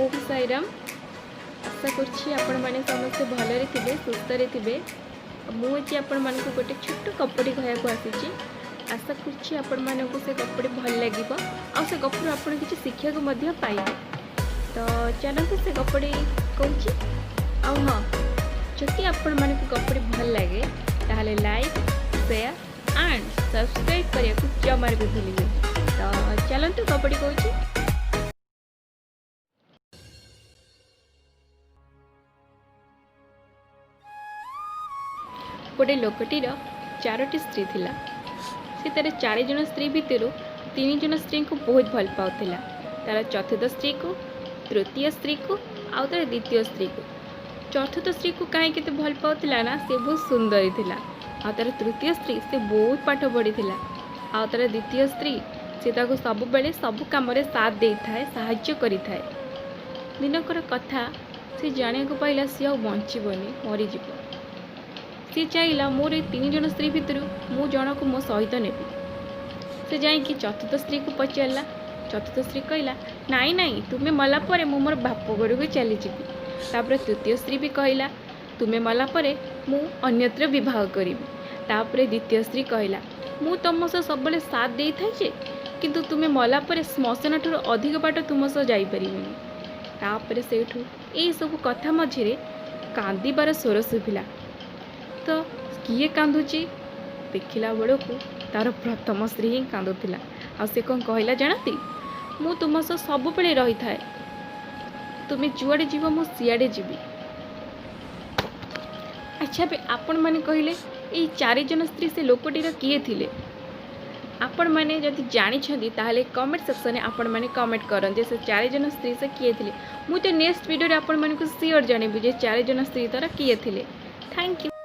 ଓମ୍ ସାଇରାମ। ଆଶା କରୁଛି ଆପଣମାନେ ସମସ୍ତେ ଭଲରେ ଥିବେ, ସୁସ୍ଥରେ ଥିବେ। ମୁଁ ଆଜି ଆପଣମାନଙ୍କୁ ଗୋଟେ ଛୋଟ ଗପଟି କହିବାକୁ ଆସିଛି। ଆଶା କରୁଛି ଆପଣମାନଙ୍କୁ ସେ ଗପଟି ଭଲ ଲାଗିବ ଆଉ ସେ ଗପରୁ ଆପଣ କିଛି ଶିଖିବାକୁ ମଧ୍ୟ ପାଇବେ। ତ ଚାଲନ୍ତୁ, ସେ ଗପଟି କହୁଛି। ଆଉ ହଁ, ଯଦି ଆପଣମାନଙ୍କୁ ଗପଟି ଭଲ ଲାଗେ, ତାହେଲେ ଲାଇକ୍, ସେୟାର ଆଣ୍ଡ ସବସ୍କ୍ରାଇବ୍ କରିବାକୁ ଜମାରୁ ବି ଭୁଲିବେନି। ତ ଚାଲନ୍ତୁ, ଗପଟି କହୁଛି। ଗୋଟେ ଲୋକଟିର ଚାରୋଟି ସ୍ତ୍ରୀ ଥିଲା। ସେ ତାର ଚାରିଜଣ ସ୍ତ୍ରୀ ଭିତରୁ ତିନି ଜଣ ସ୍ତ୍ରୀଙ୍କୁ ବହୁତ ଭଲ ପାଉଥିଲା, ତାର ଚତୁର୍ଥ ସ୍ତ୍ରୀକୁ, ତୃତୀୟ ସ୍ତ୍ରୀକୁ ଆଉ ତାର ଦ୍ୱିତୀୟ ସ୍ତ୍ରୀକୁ। ଚତୁର୍ଥ ସ୍ତ୍ରୀକୁ କାହିଁକି ଏତେ ଭଲ ପାଉଥିଲା ନା, ସେ ବହୁତ ସୁନ୍ଦରୀ ଥିଲା। ଆଉ ତାର ତୃତୀୟ ସ୍ତ୍ରୀ, ସେ ବହୁତ ପାଠ ପଢ଼ିଥିଲା। ଆଉ ତାର ଦ୍ୱିତୀୟ ସ୍ତ୍ରୀ, ସେ ତାକୁ ସବୁବେଳେ ସବୁ କାମରେ ସାଥ ଦେଇଥାଏ, ସାହାଯ୍ୟ କରିଥାଏ। ଦିନକର କଥା, ସେ ଜାଣିବାକୁ ପାଇଲା ସିଏ ଆଉ ବଞ୍ଚିବନି, ମରିଯିବ। ସିଏ ଚାହିଁଲା, ମୋର ଏଇ ତିନି ଜଣ ସ୍ତ୍ରୀ ଭିତରୁ ମୁଁ ଜଣକୁ ମୋ ସହିତ ନେବି। ସେ ଯାଇକି ଚତୁର୍ଥ ସ୍ତ୍ରୀକୁ ପଚାରିଲା। ଚତୁର୍ଥ ସ୍ତ୍ରୀ କହିଲା, "ନାଇଁ ନାଇଁ, ତୁମେ ମଲା ପରେ ମୁଁ ମୋର ବାପ ଘରକୁ ଚାଲିଯିବି।" ତାପରେ ତୃତୀୟ ସ୍ତ୍ରୀ ବି କହିଲା, "ତୁମେ ମଲା ପରେ ମୁଁ ଅନ୍ୟତ୍ର ବିବାହ କରିବି।" ତାପରେ ଦ୍ୱିତୀୟ ସ୍ତ୍ରୀ କହିଲା, "ମୁଁ ତୁମ ସହ ସବୁବେଳେ ସାଥ ଦେଇଥାଏ ଯେ, କିନ୍ତୁ ତୁମେ ମଲା ପରେ ଶ୍ମଶାନ ଠାରୁ ଅଧିକ ବାଟ ତୁମ ସହ ଯାଇପାରିବିନି।" ତାପରେ ସେଇଠୁ ଏଇସବୁ କଥା ମଝିରେ କାନ୍ଦିବାର ସ୍ୱର ଶୁଭିଲା। ତ କିଏ କାନ୍ଦୁଛି ଦେଖିଲା ବେଳକୁ ତାର ପ୍ରଥମ ସ୍ତ୍ରୀ ହିଁ କାନ୍ଦୁଥିଲା। ଆଉ ସେ କ'ଣ କହିଲା ଜାଣନ୍ତି? "ମୁଁ ତୁମ ସହ ସବୁବେଳେ ରହିଥାଏ। ତୁମେ ଯୁଆଡ଼େ ଯିବ, ମୁଁ ସିଆଡ଼େ ଯିବି।" ଆଚ୍ଛା, ଏବେ ଆପଣମାନେ କହିଲେ, ଏଇ ଚାରିଜଣ ସ୍ତ୍ରୀ ସେ ଲୋକଟିର କିଏ ଥିଲେ? ଆପଣମାନେ ଯଦି ଜାଣିଛନ୍ତି, ତାହେଲେ କମେଣ୍ଟ ସେକ୍ସନରେ ଆପଣମାନେ କମେଣ୍ଟ କରନ୍ତୁ ଯେ ସେ ଚାରିଜଣ ସ୍ତ୍ରୀ ସେ କିଏ ଥିଲେ। ମୁଁ ତ ନେକ୍ସଟ ଭିଡ଼ିଓରେ ଆପଣମାନଙ୍କୁ ସିଓର ଜଣେଇବି ଯେ ଚାରିଜଣ ସ୍ତ୍ରୀ ତାର କିଏ ଥିଲେ। Thank you.